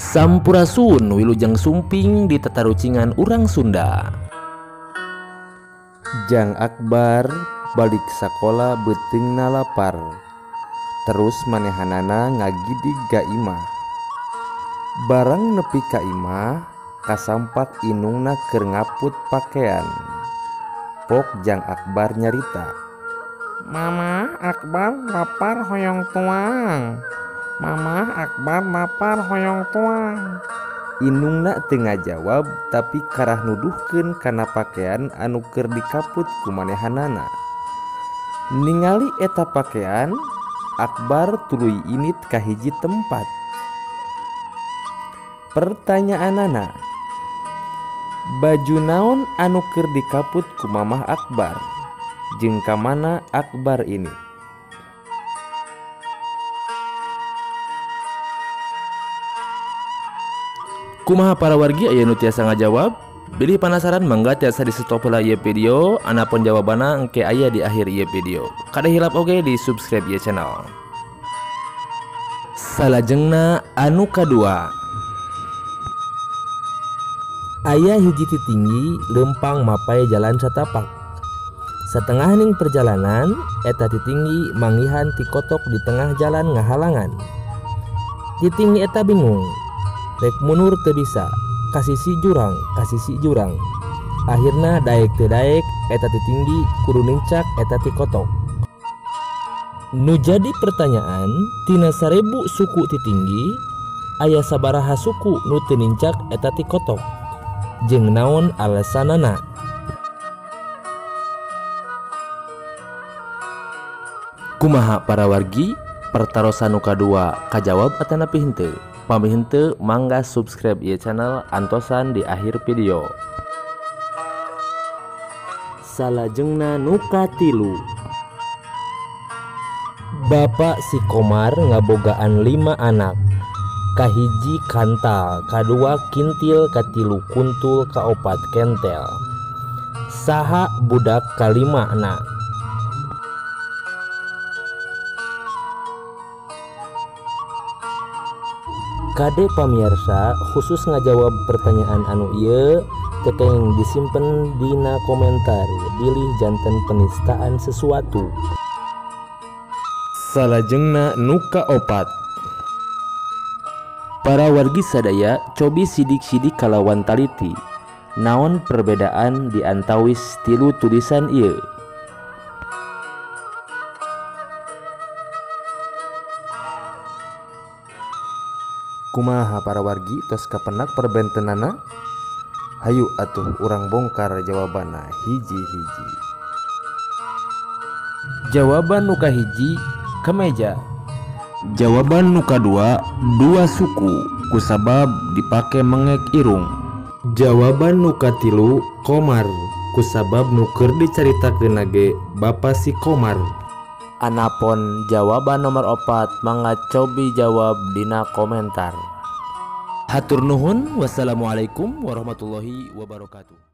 Sampurasun wilujeng sumping di tatarucingan urang Sunda. Jang Akbar balik sakola beuteungna lapar. Terus manehanana ngagidig ka imah. Barang nepi ka imah kasampak inungna keur ngaput pakean. Pok Jang Akbar nyarita, "Mama, Akbar lapar hoyong tuang. Mama, Akbar lapar hoyong tuang." Inungna teu ngajawab tapi karah nuduhkeun kana pakean anu keur dikaput ku manehanana. Ningali eta pakean, Akbar tuluy init ka hiji tempat. Pertanyaanana, baju naon anu keur dikaput ku Mamah Akbar? Jeung ka mana Akbar ini? Kumaha para wargi aya nu tiasa ngajawab? Bilih penasaran mangga tiasa di stop heula ieu video, anapun jawabanna engke aya di akhir ieu video. Kada hilap oge di subscribe ieu channel. Salajengna anu kadua. Aya hiji titinggi leumpang mapay jalan satapak. Satengahning perjalanan eta titinggi manggihan ti kotok di tengah jalan ngahalangan. Titinggi eta bingung. Rek mundur teu bisa, kasisi jurang, kasisi jurang. Akhirna daek teu daek eta titinggi kudu nincak eta ti kotok. Nu jadi pertanyaan, tina 1000 suku titinggi aya sabaraha suku nu teu nincak eta ti kotok? Jeung naon alasanana? Kumaha para wargi, pertarosan nu kadua kajawab atanapi henteu? Pami henteu mangga subscribe ieu channel antosan di akhir video. Salajengna nu katilu. Bapak si Komar ngabogaan 5 anak. Kahiji kantal, kadua kintil, katilu kuntul, kaopat kentel. Saha budak kalima na? Kade pamirsa khusus ngajawab pertanyaan anu ieu tekeng disimpen dina komentar bilih janten penistaan sesuatu. Salajengna nu kaopat. Para wargi sadaya cobi sidik-sidik kalawan taliti. Naon perbedaan di antawis tilu tulisan ieu? Kumaha para wargi tos kapenak perbentenana? Hayu atuh urang bongkar jawabanna hiji-hiji. Jawaban nu kahiji kemeja. Jawaban nu kadua dua suku kusabab dipake mengek irung. Jawaban nu katilu Komar kusabab nu keur dicaritakeun ge bapa si Komar. Anapun jawaban nomor 4 mangga cobi jawab dina komentar. Hatur nuhun, wassalamualaikum warahmatullahi wabarakatuh.